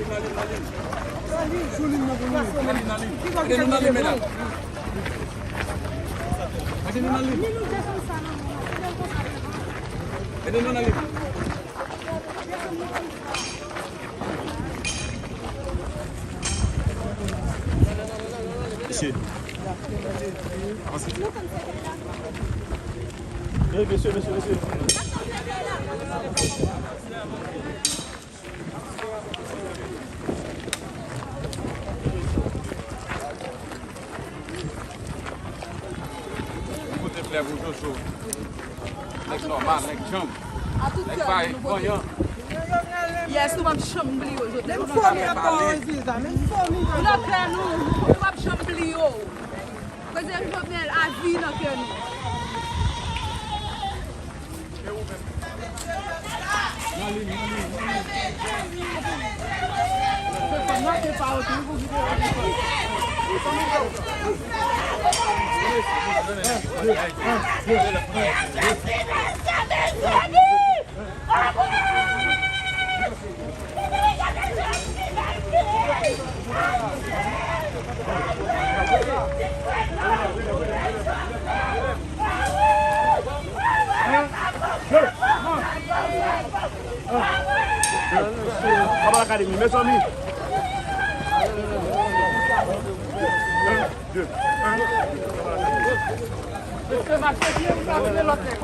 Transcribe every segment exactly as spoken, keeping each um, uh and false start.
Ede nou nan liy, medam. Ede nou nan liy. Ede nou nan liy. Mesye. Avanse. Ey, mesye, mesye, mesye. Kote flè pou Jojo. Nèg nòmal, nèg djanm. Nèg bay vanyan. Yes, nou p ap janm bliye w, Jovenel. Menm fomi ap ba w rezilta, menm fomi. Ou nan kè nou, nou p ap janm bliye w. Prezidan Jovenel, avi nan kè nou. Papa Lakademi, mezanmi. Mesye, mache byen, nou pa vle lòt nèg.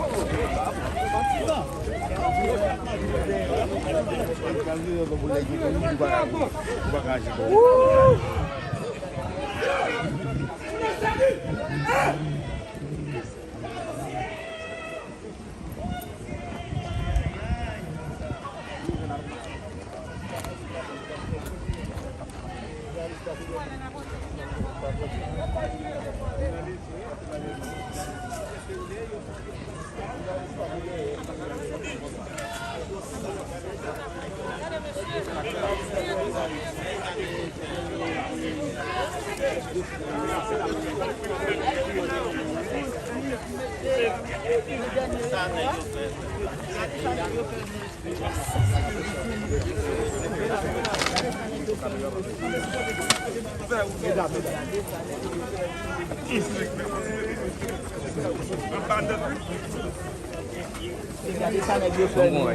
Gade sa nèg yo fè nou.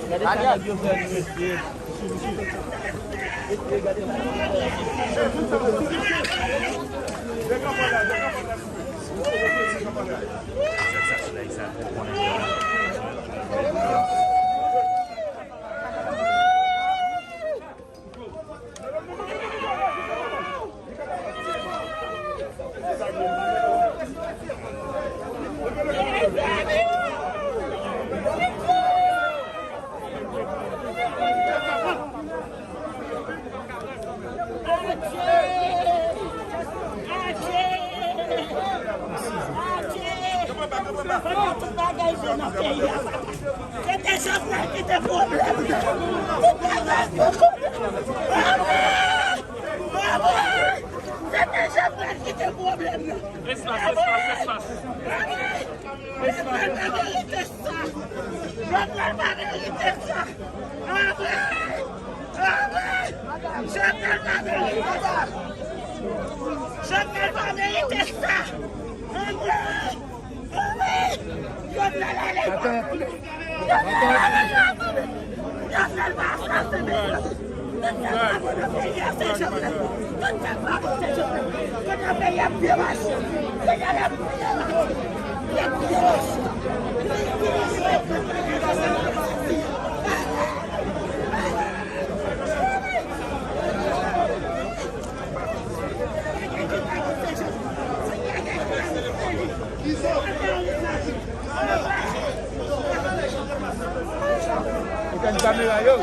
Gade sa nèg yo fè nou, mesye. Tout bagay se nan peyi a. Se te Jovenel ki te pwoblèm nan. Tout bagay se Jovenel. Bravo! Bravo! Se te Jovenel ki te pwoblèm nan. Espas, espas, espas. Jovenel pa merite sa. Jovenel pa merite sa. Bravo! Bravo! Jovenel pa merite sa. Jovenel pa merite sa. Bravo! Bravo! Jovenel ale! Jovenel ale! Jovenel pa asasinen. Tout sa pa bon nan peyi a se Jovenel. Tout sa pa bon se Jovenel. Kote peyi a ap vye mache. Kote peyi a ap vye mache. Li ap vye mache. Li ap vye mache. Etèn kamera yo.